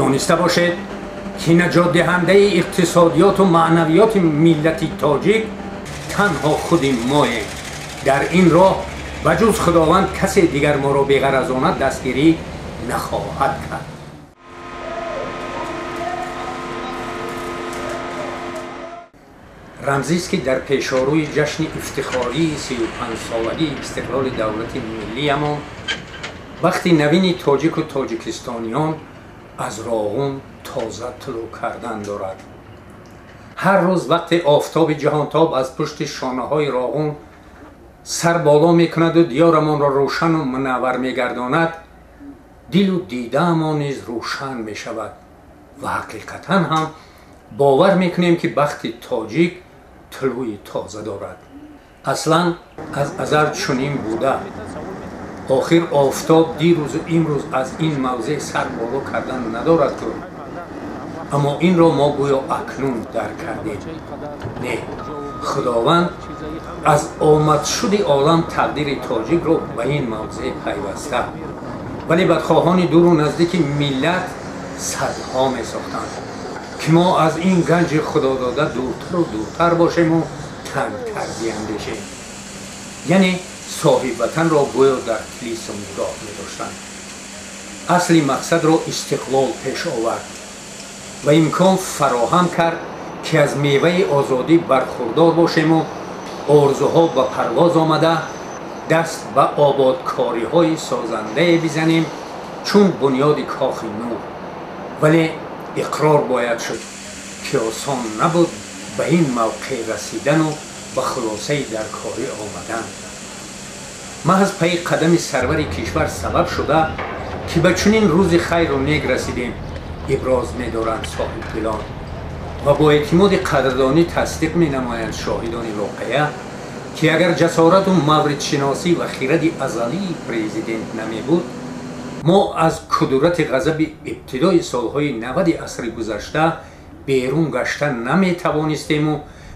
Дониста бошед, ки наҷотдиҳандаи иқтисодиёту маънавиёти миллати тоҷик танҳо худи моем. Дар ин роҳ ба ҷуз Худованд касе дигар моро беғаразона дастгирӣ нахоҳад кард. Рамзист, ки дар пешорӯи ҷашни ифтихории 35-солагии истиқлоли давлати миллиямон вақти навини тоҷику тоҷикистониён аз Роғун тоза тулӯъ кардан дорад. Ҳар рӯз вақте офтоби ҷаҳонтоб аз пушти шонаҳои Роғун сар боло мекунаду диёрамонро рӯшану мунаввар мегардонад, дилу дидаамон низ рӯшан мешавад ва ҳақиқатан ҳам бовар мекунем, ки бахти тоҷик тулӯи тоза дорад. Аслан аз азал чунин буда. Охир офтоб дирӯзу имрӯз аз ин мавзеъ сар боло кардан надорад ку. Аммо инро мо гӯё акнун дарк кардем. Не, Худованд аз омадшуди олам тақдири тоҷикро ба ин мавзеъ пайваста, вале бадхоҳони дуру наздики миллат садҳо месохтанд, ки мо аз ин ганҷи худодода дуртару дуртар бошему тангтар биандешем. Яъне соҳибватанро гӯё дар тилисм нигоҳ медоштанд. Асли мақсадро истиқлол пеш овард ва имкон фароҳам кард, ки аз меваи озодӣ бархурдор бошему орзуҳо ба парвоз омада, даст ба ободкориҳои созандае бизанем, чун бунёди Кохи Нур. Вале иқрор бояд шуд, ки осон набуд ба ин мавқеъ расидану ба хулосаи даркорӣ омадан. Маҳз пайи қадами сарвари кишвар сабаб шуда, ки ба чунин рӯзи хайру нек расидем, иброз медоранд соҳибдилон ва бо эътимоди қадрдонӣ тасдиқ менамоянд шоҳидони воқеа, ки агар ҷасорату мавридшиносӣ ва хиради азалии президент намебуд, мо аз кудурати ғазаби ибтидои солҳои 90-и асри гузашта берун гашта наметавонистему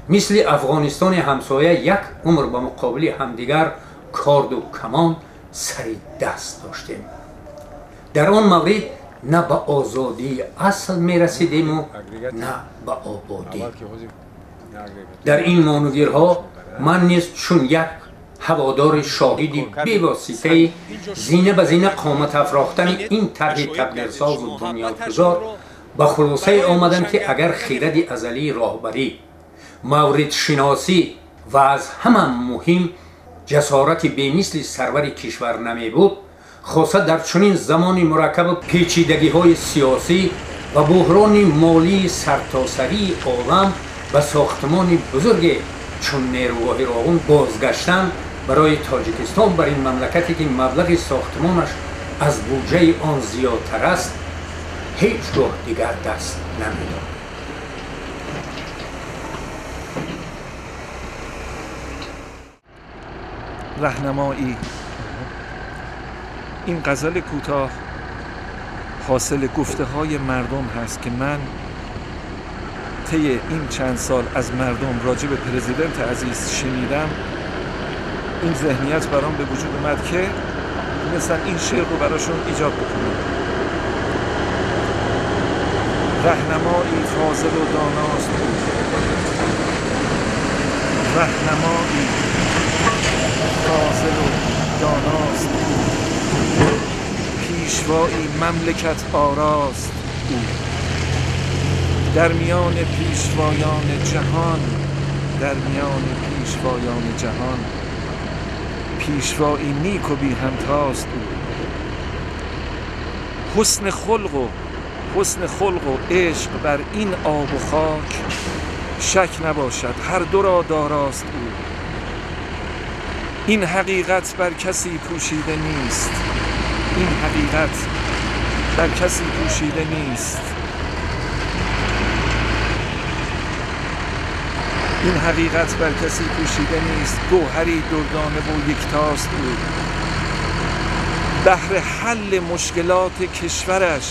мисли Афғонистони ҳамсоя як умр ба муқобили ҳамдигар корду камон сари даст доштем. Дар он маврид на ба озодии асл мерасидему, на ба ободӣ. Дар ин монувирҳо ман низ чун як ҳаводори шоҳиди бевоситаи зина ба зина қомат афрохтани ин тарҳи тақдирсозу бунёдгузор ба хулосае омадам, ки агар хиради азалии роҳбарӣ, мавридшиносӣ ва аз ҳама муҳим ҷасорати бемисли сарвари кишвар намебуд, хоса дар чунин замони мураккабу печидагиҳои сиёсӣ ва буҳрони молии сартосарии олам, ба сохтмони бузурге чун нерӯгоҳи Роғун бозгаштан барои Тоҷикистон, бар ин мамлакате ки маблағи сохтмонаш аз буҷаи он зиёдтар аст, ҳеҷ гоҳ дигар даст намедод. Раҳнамоӣ. Ин ғазали کوتاه حاصل گفته های مردم هست که من طی این چند سال از مردم راجع به پرزیدنت عزیز شنیدم. این ذهنیت برام به وجود اومد که تونستن این شعر رو براشون ایجاد بکنم. رهنمایی فاضل و داناست او، رهنمایی فاضل و داناست او، پیشوایی مملکت آراست او. در میان پیشوایان جهان، در میان پیشوایان جهان، پیشوایی نیک و بی همتاست او. حسن خلق و حسن خلق و عشق بر این آب و خاک شک نباشد هر دو را داراست او. این حقیقت بر کسی پوشیده نیست، این حقیقت بر کسی پوشیده نیست، این حقیقت بر کسی پوشیده نیست. گوهری دردانه و یکتاست او. بهر حل مشکلات کشورش،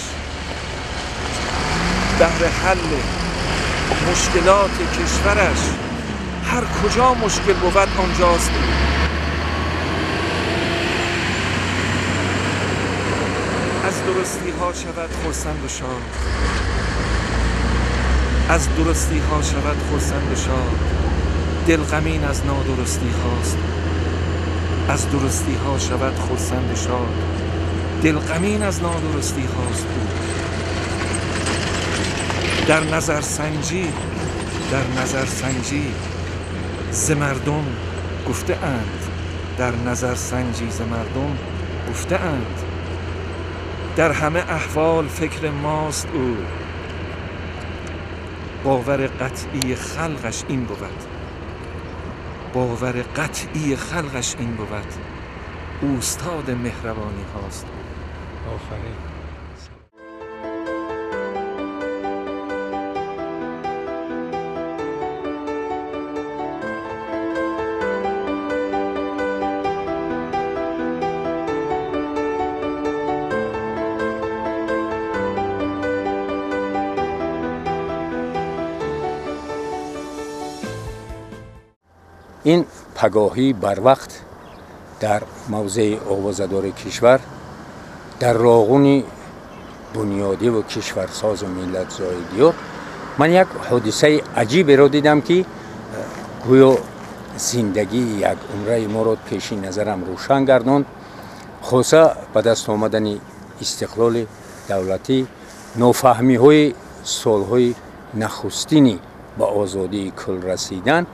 بهر حل مشکلات کشورش، هر کجا مشکل بود آنجاست او. از درستی ها شود خرسند و شاد، از درستی ها شود خرسند و شاد، دل غمین از نادرستی هاست. از درستی ها شود خرسند و شاد، دل غمین از نادرستی هاست او. در نظر سنجی، در نظر سنجی ز مردم گفته اند، در نظر سنجی ز مردم گفته اند، در همه احوال فکر ماست او. باور قطعی خلقش این بود، باور قطعی خلقش این بود، اوستاد مهربانی هاست. آفرین. Ин пагоҳӣ барвақт дар мавзеи овозадори кишвар, дар роғуни бунёдиву кишварсозу миллатзои диёр ман як ҳодисаи аҷиберо дидам, ки гӯё зиндагии як умраи моро пеши назарам рӯшан гардонд. Хоса ба даст омадани истиқлоли давлатӣ, нофаҳмиҳои солҳои нахустини ба озодии кул расидан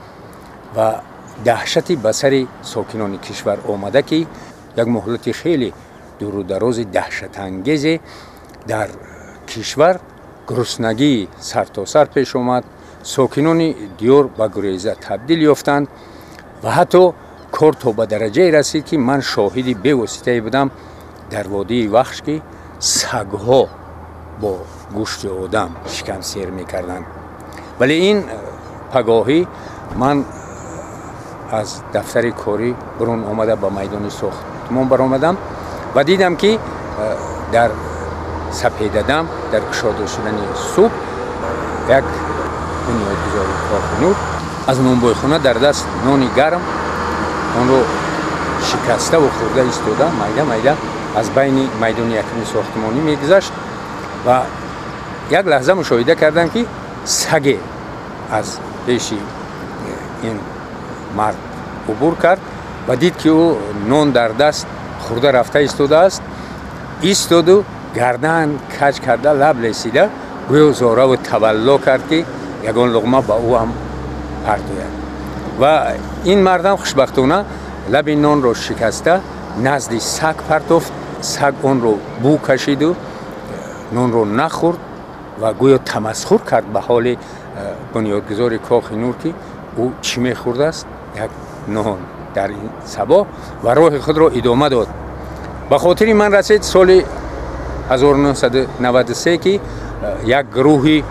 ва даҳшати ба сари сокинони кишвар омада, ки як муҳлати хеле дуру дарози даҳшатангезе дар кишвар гуруснагии сартосар пеш омад. Сокинони диёр ба гуреза табдил ёфтанд ва ҳатто кор то ба дараҷае расид, ки ман шоҳиди бевоситае будам дар водии Вахш, ки сагҳо бо гӯшти одам шикамсер мекарданд. Вале ин пагоҳӣ ман аз дафтари корӣ берун омада ба майдони сохтмон баромадам ва дидам, ки дар сапедадам дар кушода шудани субҳ як бунёдгузори Кохи Нур аз нонбойхона дар даст нони гарм, онро шикаставу хӯрда истода майда майда аз байни майдони якуми сохтмонӣ мегузашт ва як лаҳза мушоҳида кардам, ки саге аз пеши ин мард убур кард ва дид, ки ӯ нон дар даст хӯрда рафта истодааст. Истоду гардан каҷ карда, лаб лесида, гӯё зораву тавалло кард, ки ягон луғма ба ӯ ҳам партояд. Ва ин мардам хушбахтона лаби нонро шикаста назди саг партофт. Саг онро бӯ кашиду нонро нахӯрд ва гӯё тамасхур кард ба ҳоли бунёдгузори Кохи Нур, ки ӯ чӣ мехӯрдааст? Як нон дар ин сабоҳ, ва роҳи худро идома дод. Ба хотири ман расид соли 1993, ки як гурӯҳи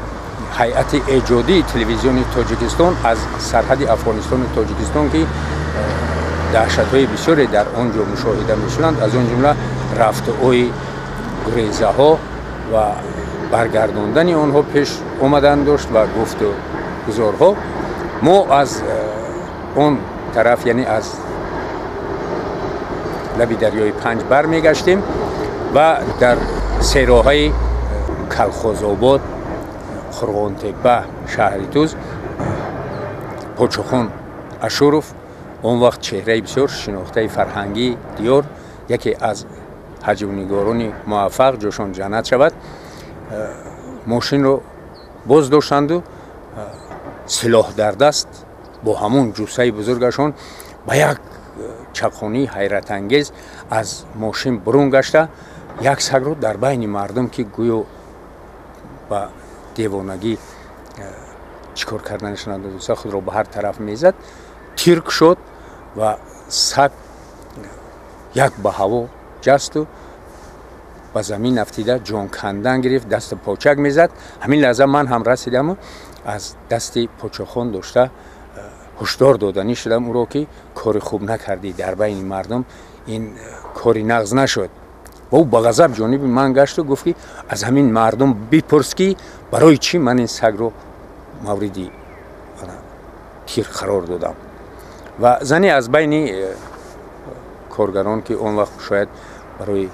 ҳайати эҷодии телевизиони Тоҷикистон аз сарҳади Афғонистону Тоҷикистон, ки даҳшатҳои бисёре дар он ҷо мушоҳида мешуданд, аз он ҷумла рафтуои гурезаҳо ва баргардондани онҳо пеш омадан дошт ва гуфту гузорҳо, мо аз он тараф, яъне аз лаби дарёи Панҷ бармегаштем ва дар сероҳаи Калхозобод, Қурғонтепа, шаҳри Туз, Почохон Ашуров, он вақт чеҳраи бисёр шинохтаи фарҳангии диёр, яке аз ҳаҷвнигорони муваффақ, ҷошон ҷаннат шавад, мошинро боз доштанду силоҳ дар даст бо ҳамон ҷуссаи бузургашон ба як чапхонии ҳайратангез аз мошин бурун гашта, як сагро дар байни мардум, ки гӯё ба девонагӣ чӣ кор карданаш надониста худро ба ҳар тараф мезад, тир кушод ва саг як ба ҳаво ҷасту ба замин афтида ҷон кандан гирифт, дасту почак мезад. Ҳамин лаҳза ман ҳам расидаму аз дасти почохон дошта ҳушдор доданӣ шудам ӯро, ки кори хуб накардӣ, дар байни мардум ин кори нағз нашуд. Ва ӯ ба ғазаб ҷониби ман гашту гуфт, ки аз ҳамин мардум бипурс, ки барои чӣ ман ин сагро мавриди тир қарор додам. Ва зане аз байни коргарон, ки он вақт шояд барои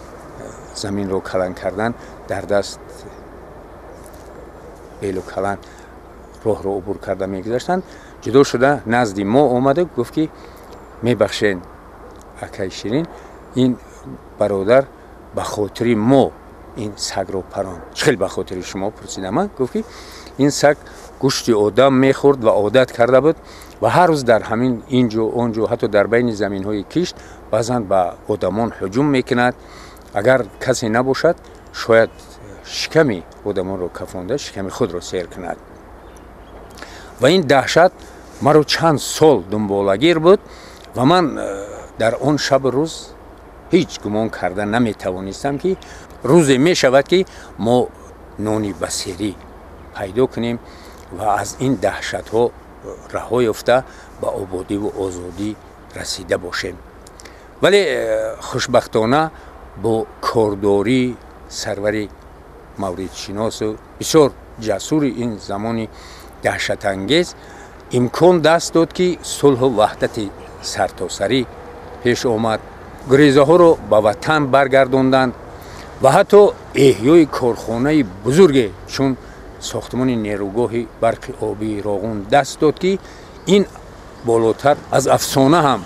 заминро калан кардан дар даст белу калан роҳро убур карда мегузаштанд, ҷудо шуда назди мо омада гуфт ки мебахшен акай Ширин, ин бародар ба хотири мо ин сагро парон. Чӣ хел ба хотири шумо пурсидам ман? Гуфт ки ин саг гӯшти одам мехӯрд ва одат карда буд ва ҳар рӯз дар ҳамин инҷо онҷо ҳатто дар байни заминҳои кишт баъзан ба одамон ҳуҷум мекунад. Агар касе набошад, шояд шиками одамонро кафонда шиками худро сер кунад. Ва ин даҳшат маро чанд сол дунболагир буд ва ман дар он шабу рӯз ҳеҷ гумон карда наметавонистам ки рӯзе мешавад ки мо нони басерӣ пайдо кунем ва аз ин даҳшатҳо раҳо ёфта ба ободиву озодӣ расида бошем. Вале хушбахтона бо кордории сарвари мавридшиносу бисёр ҷасури ин замони даҳшатангез имкон даст дод ки сулҳу ваҳдати сартосарӣ пеш омад, гурезаҳоро ба ватан баргардонданд ва ҳатто эҳёи корхонаи бузурге чун сохтмони нерӯгоҳи барқи обии Роғун даст дод ки ин болотар аз афсона ҳам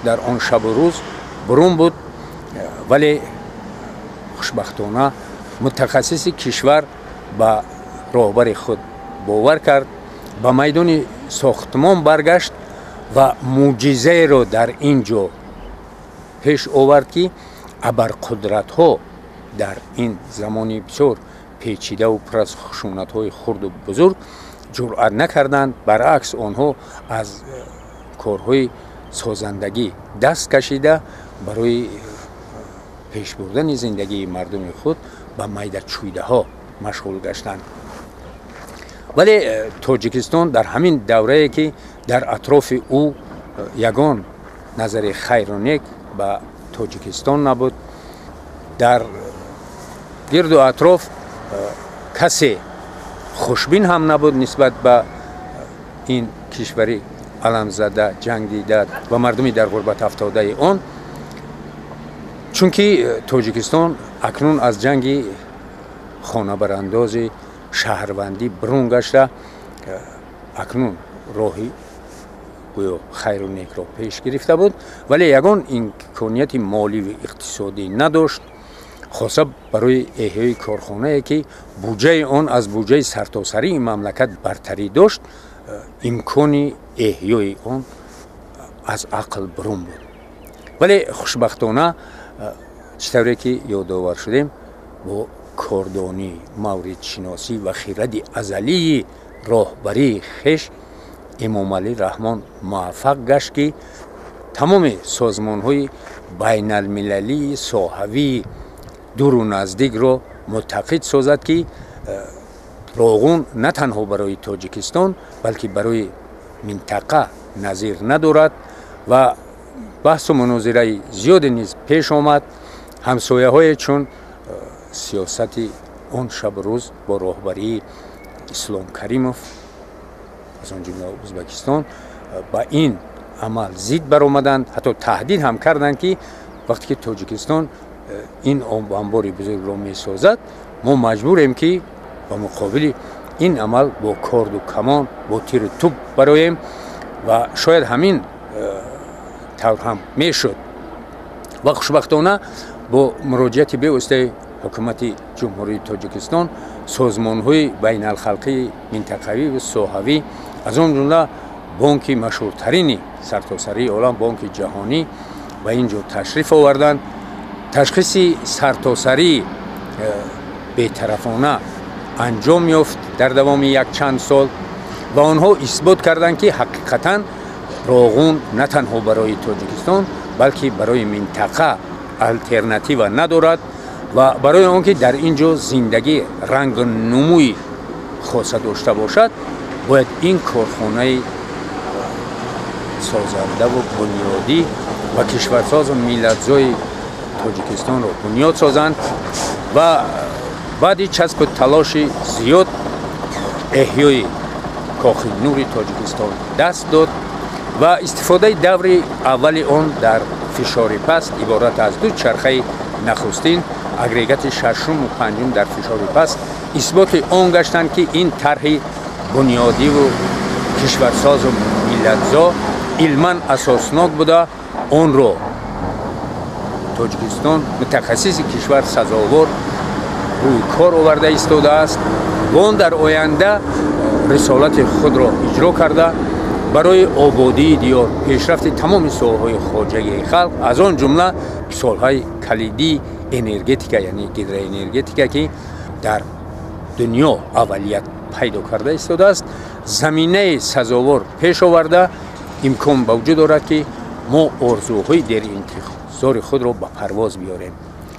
дар он шабу рӯз бурун буд. Вале хушбахтона мутахассиси кишвар ба роҳбари худ бовар кард, ба майдони сохтмон баргашт ва мӯъҷизаеро дар ин ҷо пеш овард ки абарқудратҳо дар ин замони бисёр печидаву пур аз хушунатҳои хурду бузург ҷуръат накарданд. Баръакс, онҳо аз корҳои созандагӣ даст кашида барои пеш бурдани зиндагии мардуми худ ба майдачӯйдаҳо машғул гаштанд. Вале Тоҷикистон дар ҳамин даврае ки дар атрофи ӯ ягон назари хайру нек ба Тоҷикистон набуд, дар гирду атроф касе хушбин ҳам набуд нисбат ба ин кишвари аламзада, ҷангдида ва мардуми дар ғурбат афтодаи он, чунки Тоҷикистон акнун аз ҷанги хонабарандози шаҳрвандӣ бурун гашта, акнун роҳи гӯё хайру некро пеш гирифта буд, вале ягон имконияти моливу иқтисодӣ надошт, хоса барои эҳёи корхонае ки буҷаи он аз буҷаи сартосарии мамлакат бартарӣ дошт, имкони эҳёи он аз ақл бурун буд. Вале хушбахтона чӣ тавре ки ёдовар шудем, бо кордонӣ, мавридшиносӣ ва хиради азалии роҳбарии хеш Эмомалӣ Раҳмон муваффақ гашт ки тамоми созмонҳои байналмилалии соҳавии дуру наздикро муттақид созад ки Роғун на танҳо барои Тоҷикистон, балки барои минтақа назир надорад ва баҳсу мунозираи зиёде низ пеш омад. Ҳамсояҳое чун сиёсати он шабу рӯз бо роҳбарии Ислом Каримов аз он ҷумла Ӯзбекистон ба ин амал зид баромаданд, ҳатто таҳдид ҳам карданд ки вақте ки Тоҷикистон ин обанбори бузургро месозад, мо маҷбурем ки ба муқобили ин амал бо корду камон, бо тиру тӯб бароем ва шояд ҳамин тавр ҳам мешуд. Ва хушбахтона бо муроҷиати бевоситаи ҳукумати Ҷумҳурии Тоҷикистон созмонҳои байналхалқии минтақавӣ ва соҳавӣ, аз он ҷумла бонки машҳуртарини сартосарии олам, Бонки Ҷаҳонӣ, ба ин ҷо ташриф оварданд. Ташхиси сартосарии бетарафона анҷом ёфт дар давоми якчанд сол ва онҳо исбот карданд ки ҳақиқатан Роғун на танҳо барои Тоҷикистон, балки барои минтақа алтернатива надорад ва барои он ки дар ин ҷо зиндагӣ рангу нумӯи хоса дошта бошад, бояд ин корхонаи созандаву бунёдӣ ва кишварсозу миллатзои Тоҷикистонро бунёд созанд. Ва баъди часпу талоши зиёд эҳёи Кохи Нури Тоҷикистон даст дод ва истифодаи даври аввали он дар фишори паст иборат аз ду чархаи нахустин агрегати шашуму панҷум дар фишори паст исботи он гаштанд, ки ин тарҳи бунёдиву кишварсозу миллатзо илман асоснок буда, онро Тоҷикистон мутахассиси кишвар сазовор рӯи кор оварда истодааст ва он дар оянда рисолати худро иҷро карда барои ободии диёр, пешрафти тамоми соҳаҳои хоҷагии халқ, аз он ҷумла солҳои калидии энергетика, яъне гидроэнергетика, ки дар дунё аввалият пайдо карда истодааст, заминаи сазовор пеш оварда имкон ба вуҷуд орад, ки мо орзуҳои деринтизори худро ба парвоз биёрем.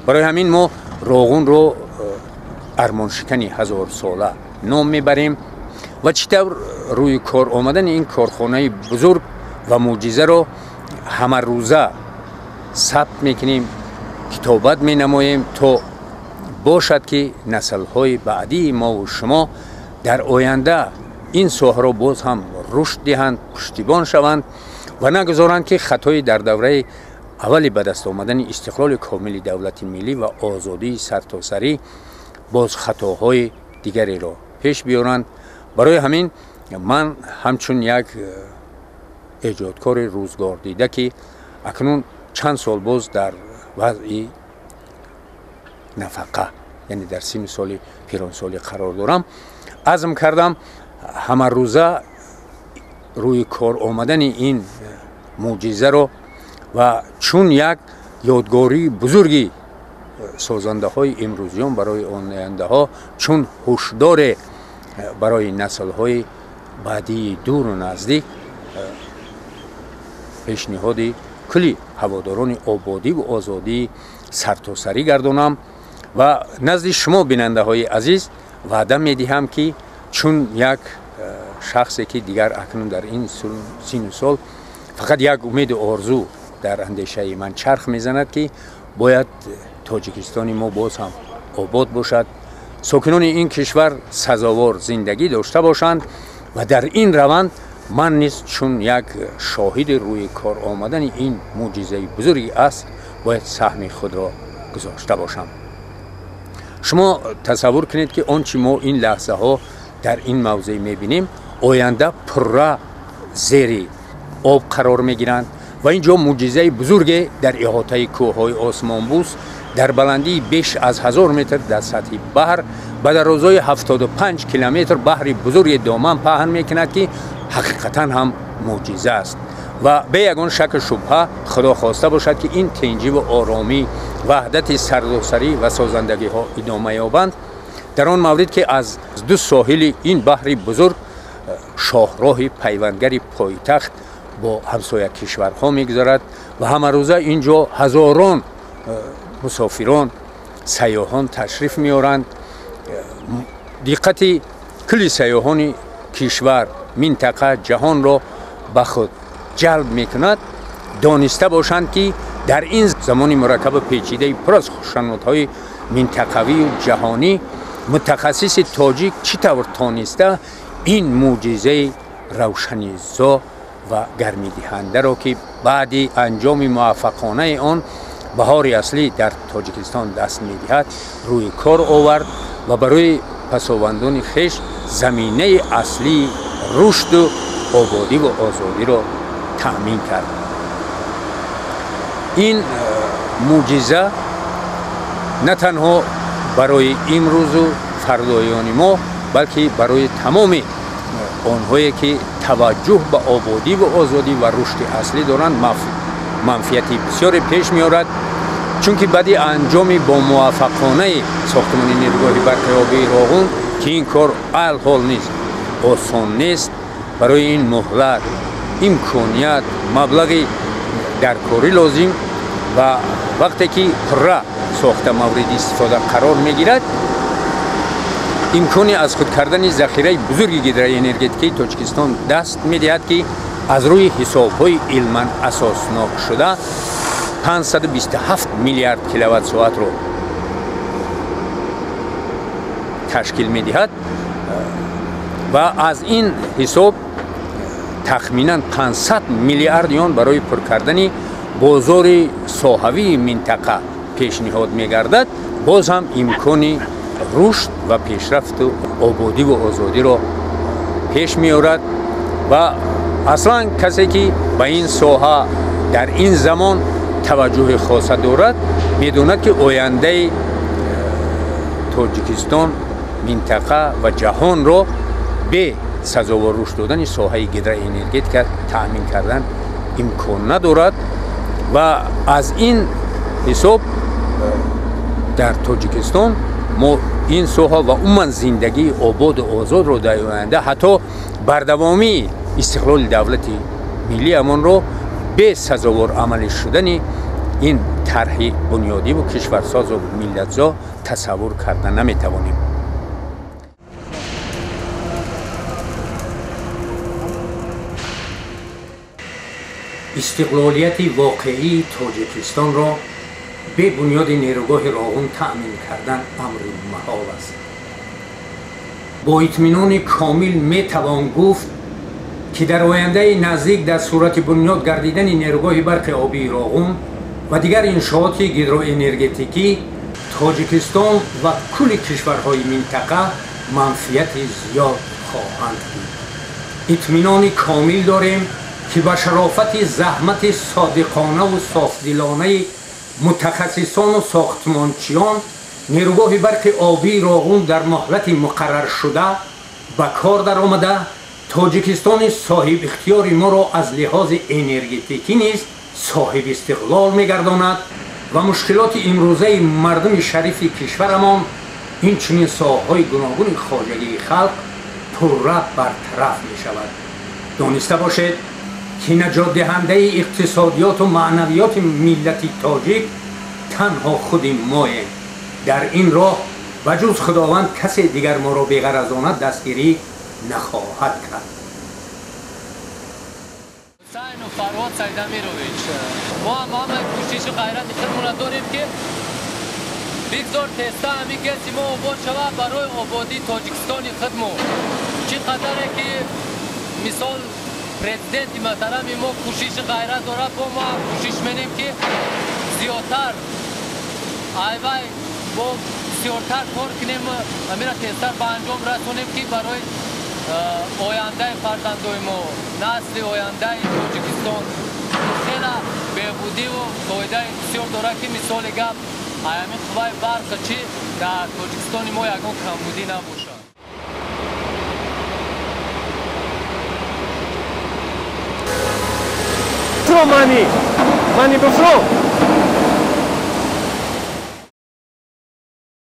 Барои ҳамин мо Роғунро армоншикани ҳазорсола ном мебарем ва чӣ тавр рӯи кор омадани ин корхонаи бузург ва мӯъҷизаро ҳамарӯза сабт мекунем, китобат менамоем, то бошад, ки наслҳои баъдии мову шумо дар оянда ин соҳаро боз ҳам рушд диҳанд, пуштибон шаванд ва нагузоранд, ки хатои дар давраи аввали ба даст омадани истиқлоли комили давлати миллӣ ва озодии сартосарӣ боз хатоҳои дигареро пеш биёранд. Барои ҳамин ман ҳамчун як эҷодкори рӯзгордида, ки акнун чанд сол боз дар вазъи нафақа, яъне дар синни соли пиронсолӣ қарор дорам, азм кардам ҳамарӯза рӯи кор омадани ин мӯъҷизаро ва чун як ёдгории бузурги созандаҳои имрӯзиён барои ояндаҳо, чун ҳушдоре барои наслҳои баъдии дуру наздик пешниҳоди кулли ҳаводорони ободиву озодии сартосарӣ гардонам ва назди шумо, бинандаҳои азиз, ваъда медиҳам, ки чун як шахсе, ки дигар акнун дар ин сину сол фақат як умеду орзу дар андешаи ман чарх мезанад, ки бояд Тоҷикистони мо боз ҳам обод бошад, сокинони ин кишвар сазовор зиндагӣ дошта бошанд ва дар ин раванд ман низ чун як шоҳиди рӯи кор омадани ин мӯъҷизаи бузурги аст, бояд саҳми худро гузошта бошам. Шумо тасаввур кунед, ки он чи мо ин лаҳзаҳо дар ин мавзеъ мебинем, оянда пурра зери об қарор мегиранд ва ин ҷо мӯъҷизаи бузурге дар иҳотаи кӯҳҳои осмонбӯс дар баландии беш аз 1000 метр дар сатҳи баҳр ба дарозои 75 километр баҳри бузурги доман паҳн мекунад, ки ҳақиқатан ҳам мӯъҷиза аст ва бе ягон шаку шубҳа Худо хоста бошад, ки ин тинҷиву оромӣ, ваҳдати сардосарӣ ва созандагиҳо идома ёбанд. Дар он маврид, ки аз ду соҳили ин баҳри бузург шоҳроҳи пайвандгари пойтахт бо ҳамсоя кишварҳо мегузарад ва ҳамарӯза ин ҷо ҳазорон мусофирон, сайёҳон ташриф меоранд, диққати кулли сайёҳони кишвар, минтақа, ҷаҳонро ба худ ҷалб мекунад, дониста бошанд, ки дар ин замони мураккабу печидаи пур аз хушанудҳои минтақавию ҷаҳонӣ мутахассиси тоҷик чӣ тавр тониста ин мӯъҷизаи равшанизо ва гармидиҳандаро, ки баъди анҷоми муваффақонаи он баҳори аслӣ дар Тоҷикистон даст медиҳад, рӯи кор овард ва барои пасовандони хеш заминаи аслии рушду ободиву озодиро таъмин кард. Ин мӯъҷиза на танҳо барои имрӯзу фардоёни мо, балки барои тамоми онҳое, ки таваҷҷӯҳ ба ободиву озодӣ ва рушди аслӣ доранд, манфиати бисёре пеш меорад, чунки баъди анҷоми бомуваффақонаи сохтмони нерӯгоҳи барқи обии Роғун, ки ин кор алҳол низ осон нест, барои ин муҳлат, имконият, маблағи даркорӣ лозим ва вақте ки пурра сохта мавриди истифода қарор мегирад, имкони аз худ кардани захираи бузурги гидроэнергетикии Тоҷикистон даст медиҳад, ки аз рӯи ҳисобҳои илман асоснок шуда 527 миллиард киловатт соатро ташкил медиҳад ва аз ин ҳисоб тахминан 500 миллиард ён барои пур кардани бозори соҳавии минтақа пешниҳод мегардад, боз ҳам имкони рушд ва пешрафту ободиву озодиро пеш меорад. Ва аслан касе ки ба ин соҳа дар ин замон таваҷҷӯҳи хоса дорад, медонад ки ояндаи Тоҷикистон, минтақа ва ҷаҳонро бе сазовор рушд додани соҳаи гидроэнергетика таъмин кардан имкон надорад. Ва аз ин ҳисоб дар Тоҷикистон мо ин соҳа ва умуман зиндагии ободу озодро дар оянда, ҳатто бардавомии истиқлоли давлати миллиамонро бе сазовор амалӣ шудани ин тарҳи бунёдиву кишварсозу миллатзо тасаввур карда наметавонем. Истиқлолияти воқеии Тоҷикистонро бе бунёди нерӯгоҳи Роғун таъмин кардан амри маҳол аст. Бо итминони комил метавон гуфт, ки дар ояндаи наздик дар сурати бунёд гардидани нерӯгоҳи барқи обии Роғун ва дигар иншооти гидроэнергетикӣ Тоҷикистон ва кулли кишварҳои минтақа манфиати зиёд хоҳанд дид. Итминони комил дорем, ки ба шарофати заҳмати содиқонаву софдилонаи мутахассисону сохтмончиён нерӯгоҳи барқи обии Роғун дар муҳлати муқарраршуда ба кор даромада, Тоҷикистони соҳибихтиёри моро аз лиҳози энергетикӣ низ соҳибистиқлол мегардонад ва мушкилоти имрӯзаи мардуми шарифи кишварамон, инчунин соҳаҳои гуногуни хоҷагии халқ пурра бартараф мешавад. Дониста бошед, ки наҷотдиҳандаи иқтисодиёту маънавиёти миллати тоҷик танҳо худи моем. Дар ин роҳ ба ҷуз Худованд касе дигар моро беғаразона дастгирӣ нахоҳад кард. Ҳусайну Фарҳод Сайдамирович, мо ҳам ҳамаи кӯшишу ғайрати худмона дорем, ки бигзор теста ҳамин ГЭСи мо обод шавад барои ободии Тоҷикистони худмо. Чӣ қадаре ки мисол президенти муҳтарами мо кӯшиши ғайрат дорад, бо мо ҳам кӯшиш менем, ки зиёдтар айвай бо бисёртар кор кунем, ҳамира тезтар ба анҷом расонем, ки барои ояндаи фарзандои мо, насли ояндаи Тоҷикистон хела беҳбудиву фоидаи бисёр дорад, ки мисоли гап ҳамин қувваи барқа чӣ дар Тоҷикистони мо ягон камбудӣ набошад. Бифро, Мани! Мани, бифро!